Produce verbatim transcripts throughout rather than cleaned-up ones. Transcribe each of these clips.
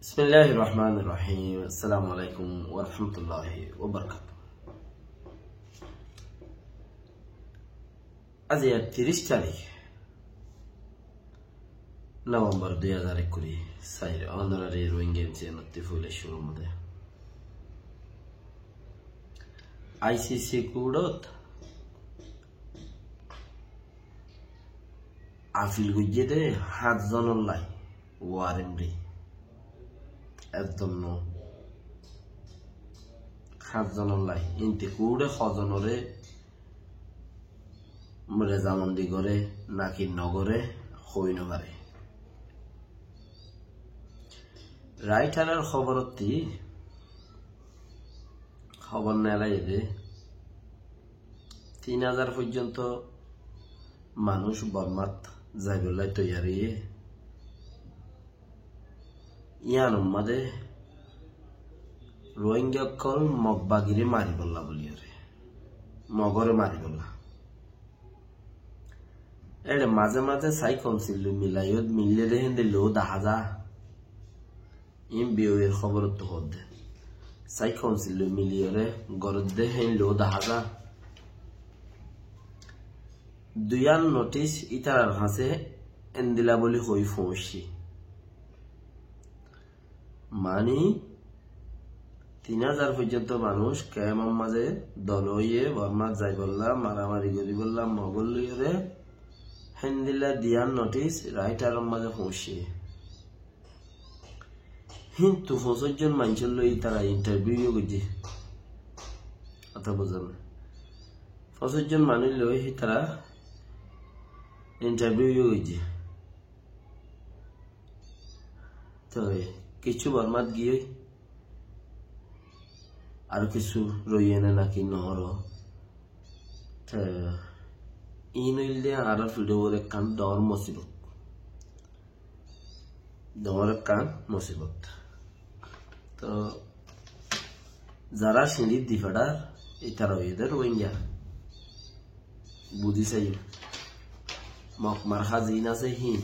Bismilláhir rohmánir rohím. Assalamu aláikum wa rahmatulláhi wa barakátuhu. Aijja tiríc tarík November dui házar ekkuri sair, Honorary Rohingya M C N ottú foila cúrur modde I C C court ot afil goijjé de háñt zonolla, warrant ri. Ekzon no, háñt zonolla. Inte court e hozonoré rezamondi goré naki nogoré hoi nofaré. Reuters or hóbor ottú hóbor neelaiye de tin házar foijjonto manúic Bormat zaibolla toiyar óiye. Yián or modde Rohingya ókkol Mog bagiré maribolla buliyóre, Mogoré maribolla. Ére mazé mazé Sai Council loi milaiyót, mille de héndilla dahá za. Iín B O A r hóbor ottú hoódde. Sai Council loi miliyóre gorédde héndilla dahá za. Duiyán notice ítarar hañsé endilla buli hoi foóñicce. Mani, tin házar foijjonto manúic kemp or mazé dol óiye Bormat zaibolla, maramari goríbolla, Mogor loiyóre, héndilla duiyán notice Reuters or mazé foóñicce. Kintu foñsíc zon maincór loi ítara interview yó goijjé. Hotá buzón né? Foñsíc zon manúic loi ítara interview yó goijjé. Toi kissú Bormat giyói, ar kissú roiyé né naki nohóro. Toi iín óilde añárar fiçór ekkán doñr musibot. Doñr ekkán musibot. Toi zará siñçi di feçar, ítara óiye de Rohingya. Buzí saiyó. Mog mar haziná asé híin.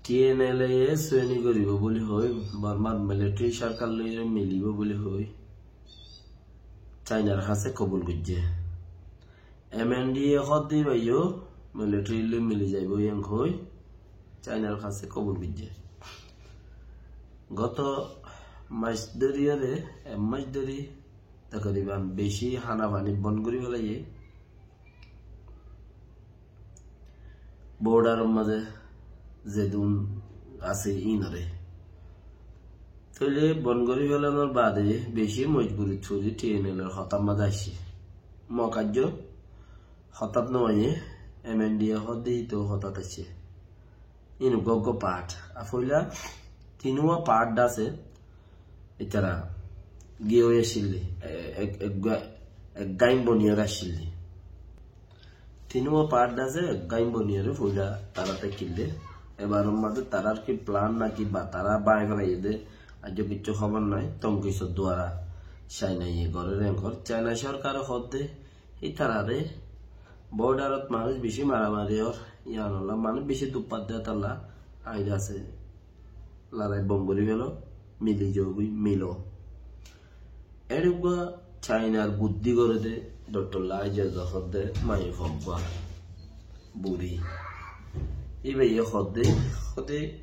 T N L A ye sóini goríbo buli hoi, Bormar military sorkar loi milíbo buli hoi, Chainar hañsé kobul goijjé. M N D A hoódde íbayó military loi mili zaibói en hoi Chainar hañsé kobul goijjé. Goto mac dóri ore, ek mac dóri takriban beci hána faní bon gorí félaiye. Border or mazé zedún asé ínore. Tóile bon gorí félanor baade beci mojburit fori T N L A r hotár mazé aiccé. Mog aijjó hotát no aiyé, M N D A hoódde íto hotát aiccé. Ín uggúa uggúa part. Ar foila tinúa part asé, ítara giyói accíl de, e-, ek, ek, ek gaim boniyóre accíl de. Tinúa part asé, ek gaim boniyóre foila tará tákkil de. Ebar or mazé tarár ki plan naki ba tará bái félaiye de, aijjó kiccú hóbor nái, tonki sor duara China ye gorér en hor. China sorkare hoódde, ítarare border ot manúic beci maramari ór, yíanolla manúic beci duk fadde tolla, añí asé, lorai bon gorí félo, mili zogói, milo. Eçé uggúa Chainar buddí goré de, Doctor Lai Zexé hoódde, maiyafua uggúa buri. Íbayé hoódde, hoódde,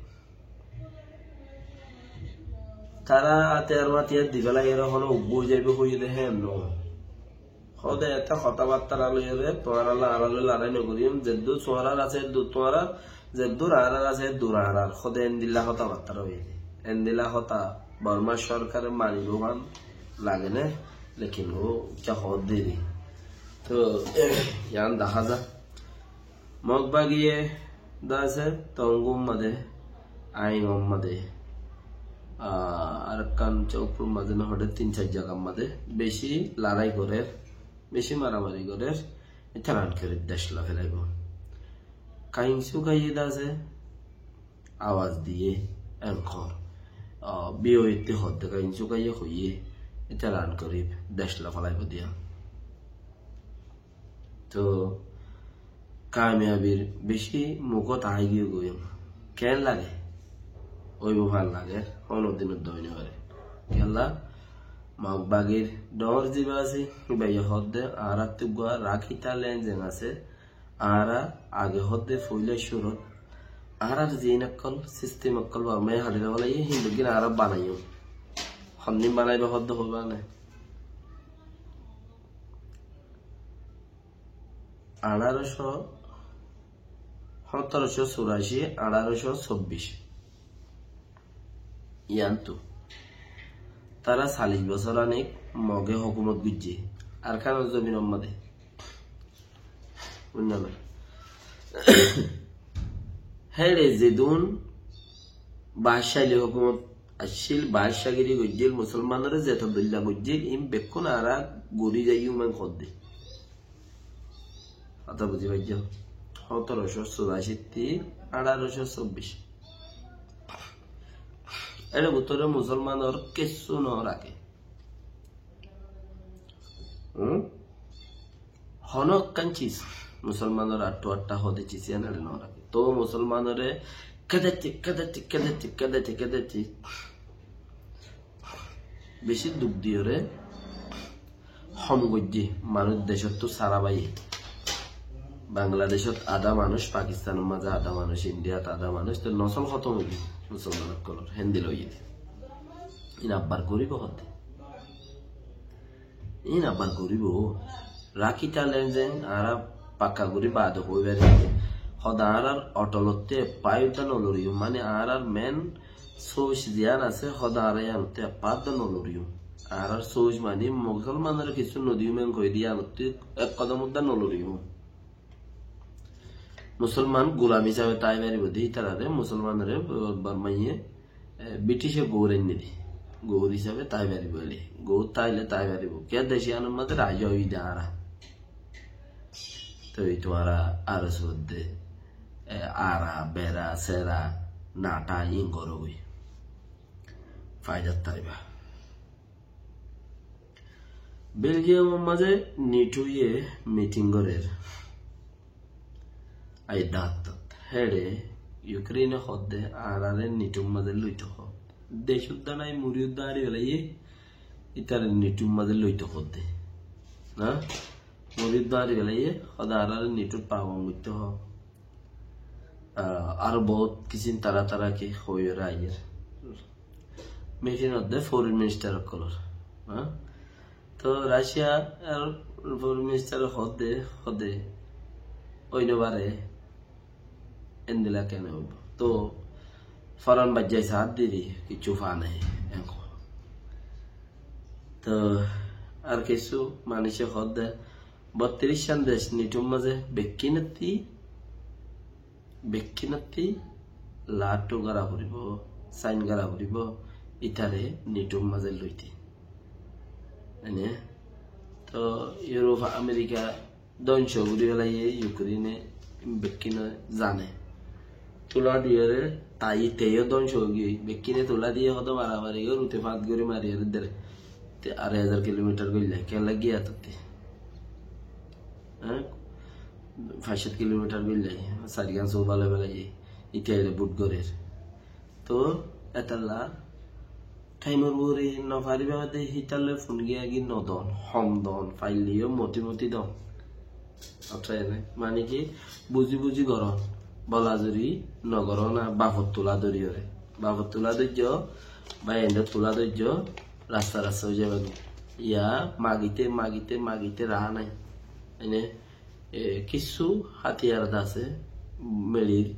tará átiyar mátiyar di félaiyoré honó uggúa ói zaibou hoiyé de héen no. Hoóde eté hotábattára loiyóre, tuáñralla añára loi larái nogoríyum, zeddúr tuáñrar asé eddúr tuáñrar, zeddúr añárar asé eddúr añárar. Hoóde endilla hotábattára óiye de. Endilla hotá Bormar sorkare manibou fán lage né, lekin ó kiyá hoódde de. Toh, yián dahá za. Mog bagiye de asé, Toungu mazé, Aing mazé, ah, arekkán Chokpur mazé no hoóde tin sair zagar mazé beci larái gorér, beci maramari gorér, ítara ankorib dec loi félaibo. Kainsukaye de asé, awaz diye, en hor, ah, B O A ttú hoódde Kainsukaye hoiyé, ítara ankorib dec loi félaibo diya. Toh, kamiyabir beci mukót aigiyói. Keén lage? Óibo fán lage, honódin uddá ói no fare. Kiyólla, Mog bagir dhoóñr ziba asé, íbaye hoódde, añárattú uggúa rakíta lenzen asé, añára age hoódde foóila cúrut, añárar ziín ókkol, sistem ókkol Bormaye haçi felaiyé, híin beggín añára banaiyúm. Honnúa banaibá hoódde hoibá né? Añçároco, hóñtoroco curaci, añçároco sobbic. Yíantu. Tará callic bosór anik Moge hókumot goijjé. Arkanor zobinor mazé. Buijjó né? Héçe zedún baccaili hókumot accíl, baccagiri goijjíl, musolmanoré zeto doilla goijjíl, iín bekkún añára gorí zaiyum en hoódde. Hotá buzí faijjó? Hóñtoroco curaci ttu añçároco sobbic. Ér bútore musolmanor kessú no raké. Hum? Honó ekkán cis musolmanor attu atta hode cis iyan ér no raké. Toó musolmanore kédaitte, kédaitte, kédaitte, kédaitte, kédaitte. Beci duk diyóre hom goijjé, manúic decóttu sára baiye. Bangladecót adá manúic, Pakistanor mazé adá manúic, Indiyat adá manúic, to nosol hótom óiye musolman ókkolor, héndilla óiye de. Iín abbar goríbo hoódde. Iín abbar goríbo. Rakíta lenzen añára pakka gorí baade hoói farir de. Hoódde añárar otolottú ek pá uddá no loriyum, mani añárar men sóoc ziyán asé, hoódde añára yíanottú ek pá uddá no loriyum. Añárar sóoc mani musolmanore kessú no diyum en hoiyé de yíanottú ek kodom uddá no loriyum. Musolman gulam hísabe tái faribó de ítarare, musolmanore Bormaye, e, Britice gour ainné de. Gour hísabe tái faribó bóli. Gour táile tái faribó. Kiyá dec iyanor mazé raji óiyi de añára. Toi tuáñra ar sódde, e, ara, bera, sera, nata, iín goró goi. Faidat táiba. Belgiumor mazé nitoye miting gorér. Ai dattát. Héçe Ukraine hoódde añárare nitor mazé loito hoó. Dec uddá nai, muri uddá añári felaiyé, ítare nitor mazé loito hoódde. Na? Muri uddá añári felaiyé, hoódde añárare nitor pabon goittó hoó. Ah, ar bout kisím tara tara ki hoiyóre aiyér. Miting hoódde foreign minister ókkolor. Ha? To Russia ar foreign minister hoódde, hoódde, ói no fare, endilla kene óibo? To foran baijjai saá diri, kissú faa nai, en hoó. To ar kissú manúice hoódde, bottiríc cán dec nitor mazé bekkínottí, bekkínottí laattu gora foribó, sain gora foribó, ítare nitor mazé loite. Ene, to Europe, America dóngco gorí felaiyé, Ukraine bekkíne zane. Tula diyóre, tai teyó dóngco ói giyói, bekkíne tula diyé hoto maramari gorí, rute fat gorí mariyóre dere. Te arai házar kilomitar goillai, kiyólla giyé etottí? Há? Fañs cót kilomitar goillai, sairgán sóu bala bala giyé, ítara bút gorér. To, etolla, thaimor uore no faribá de, hítalle fun giya gi no don, hom don, failleyó moti moti don. Acha, ene, mane ki, buzi buzi goron, bola zuri no goron, na bafot tula dori ore. Bafot tula doijjo, ba ende tula doijjo, rasta rasta ói zaiba goi. Iya, magite, magite, magite raha nai. Ene, e, kissú hatiyar de asé, meçir,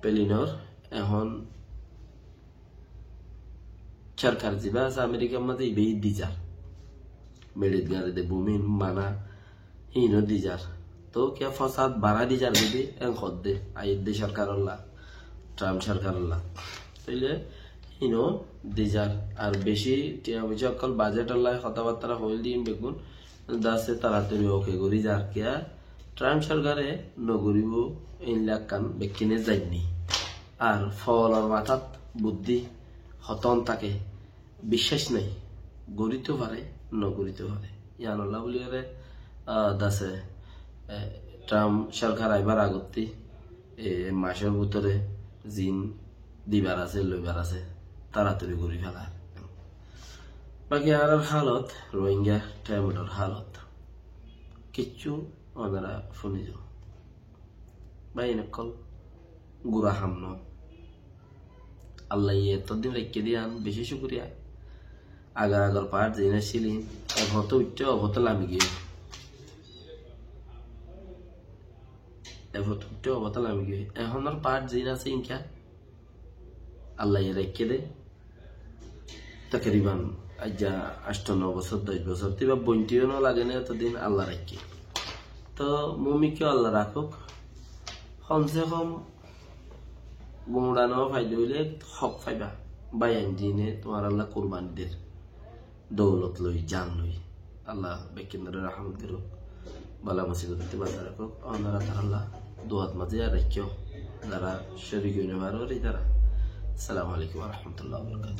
pelinor, ehón sorkar ziba asé Amerikar mazé, iba di zar. Meçit gari de bumin mana, híno di zar. To kiya fosad bara di zar goi de, en hoódde, aiyér de sorkarolla, Trump sorkarolla. Tóile híno di zar. Ar beci tiya foisa ókkol, bajetolla hotábattara hoil de iín beggún, dase toratori oke gorí zar. Kiya Trump sorkare no goríbo, einlakkán bekkíne zainní. Ar foolor matát buddí hotón táke, biccác nai, gorítou fare, no gorítou fare. Yíanolla buli ore, ah, dase, eh, Trump sorkar aibar agottí, e macór bútore ziín dibar asé, loibar asé, toratori gorí félar. Baki añárar hálot, Rohingya thaimodor hálot, kiccú onora fúni zo. Bái, en ókkol gura ham no. Allaye etó din raikké de yián beci cúkuriya. Agor agor part ziín accíl, e foto uiththé, o foto lami giyé. E foto uiththé, o foto lami giyé. Ehónor part ziín asé inká, Allaye raikké de. Takriban aijja ancto no bosór, doc bosór. Tiba bointi yó no lage né, etó din Allah raikké. Toh, mumkin Allah rakók. Hom se hom gura no faide óile hók faiba. Bái ain ziíne tuáñralla kurbani der, doulot loi, jan loi. Allah bekkúnore rahmot gorók, bala musibot ottú bazai rakók. Onora taralla duat mazé ar raikkó, zara córik ói no faró, tará. Assalamu alaikum wa rahmatullahi wa barakatuhu.